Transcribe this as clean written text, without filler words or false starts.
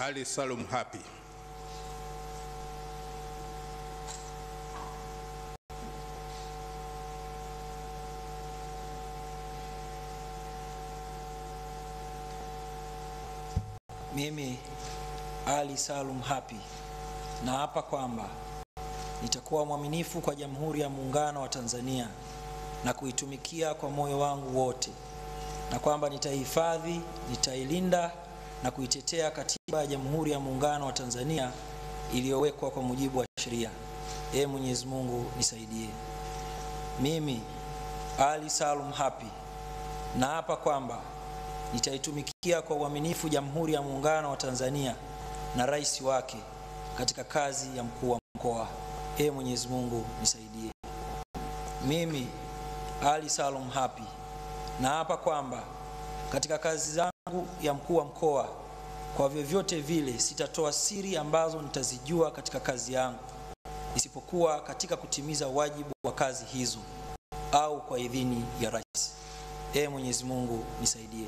Ali Salum Hapi. Mimi Ali Salum Hapi naapa kwamba nitakuwa mwaminifu kwa Jamhuri ya Muungano wa Tanzania na kuitumikia kwa moyo wangu wote, na kwamba nitaihifadhi, nitailinda na kuitetea Katiba ya Jamhuri ya Muungano wa Tanzania iliyowekwa kwa mujibu wa sheria. Ee Mwenyezi Mungu nisaidie. Mimi Ali Salum Hapi naapa kwamba nitaitumikia kwa uaminifu Jamhuri ya Muungano wa Tanzania na rais wake katika kazi ya mkuu wa mkoa. Ee Mwenyezi Mungu nisaidie. Mimi Ali Salum Hapi naapa kwamba katika kazi zangu ya mkuu wa mkoa, kwa vyovyote vile sitatoa siri ambazo nitazijua katika kazi yangu, isipokuwa katika kutimiza wajibu wa kazi hizo au kwa idhini ya rais. Ee Mwenyezi Mungu nisaidie.